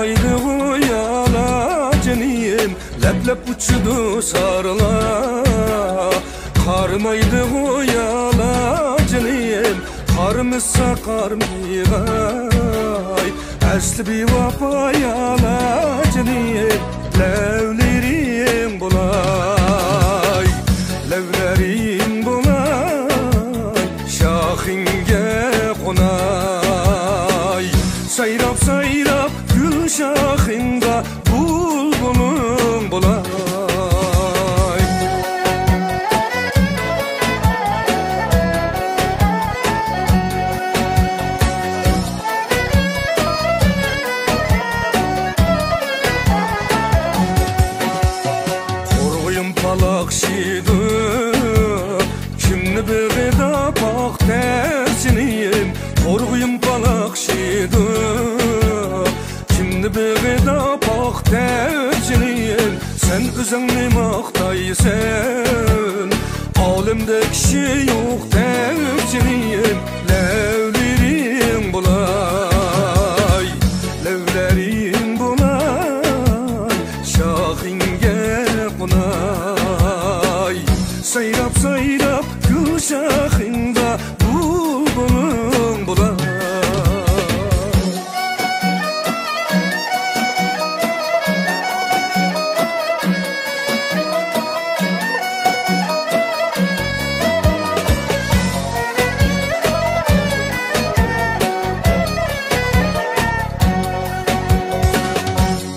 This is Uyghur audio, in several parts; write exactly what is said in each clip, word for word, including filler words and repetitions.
قارىمايدىغۇ يالا جېنىم، لەپ-لەپ ئۇچىدۇ سارىلار. قارىمايدىغۇ يالا جېنىم، قارىمىسا قارىمىغاي. ئەسلى بىۋاپا يالا جېنىم، لەۋلىرىڭ بولاي، لەۋلىرىڭ بولاي، شاخىڭگە قوناي. سايراپ، سايراپ گۈل شاخىڭدا بۇلبۇلۇڭ بولاي. قورغىيىم پالاقشىدۇ، كىمنى بېغىدا پاختەرچىنىيىم. قورغىيىم پالاقشىدۇ، كىمنى بېغىدا پاختەرچىنىيىم. سەن ئۆزۈڭنى ماختايسەن، ئالەمدە كىشى يوق دەرچىنىيىم. لەۋلىرىڭ بولاي، لەۋلىرىڭ بولاي، شاخىڭگە قوناي. سايراپ، سايراپ گۈل شاخىڭدا بۇلبۇلۇڭ بولاي.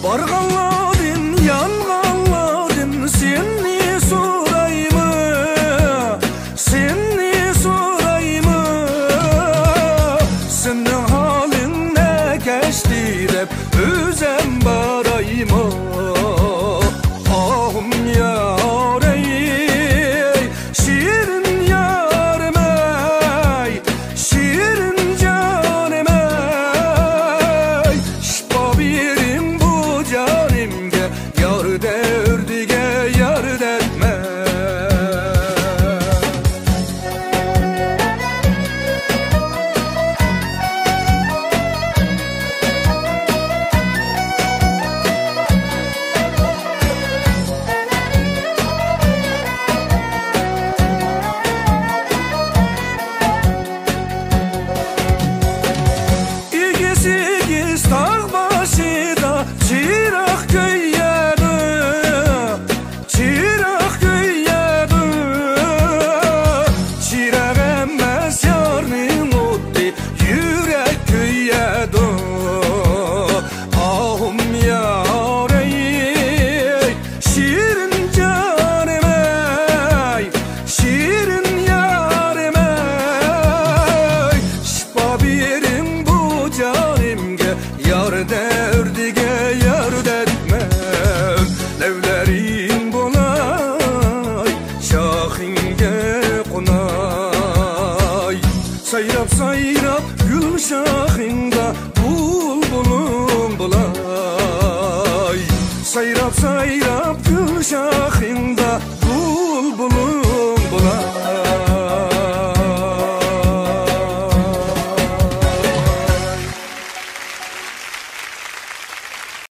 بارغانلاردىن، يانغانلاردىن سېنى سورايمەن، سېنى سورايمەن. سېنىڭ ھالىڭ نە كەچتى دەپ ئۆزەم بارايمەن. ئاھۇم يارەي، شېرىن يارىمەي، شېرىن جانىمەي. شىپا بېرىڭ بۇ جانىمغا، يار دەردىگە يار دەردمەن. ئېگىز-ئېگىز تاغ باشىدا چىراغ كۆيىدۇ، چىراغ كۆيىدۇ. چىراغ ئەمەس يارنىڭ ئوتى، يۈرەك كۆيىدۇ. ئاھۇم يارەي، شېرىن جانىمەي، شېرىن يارىمەي. شىپا بېرىڭ بۇ جانىمغا، يار دەردىگە يار دەردمەن. لەۋلىرىڭ بولاي، شاخىڭگە قوناي. سايراپ، سايراپ گۈل شاخىڭدا بۇلبۇلۇڭ بولاي. سايراپ، سايراپ گۈل شاخىڭدا بۇلبۇلۇڭ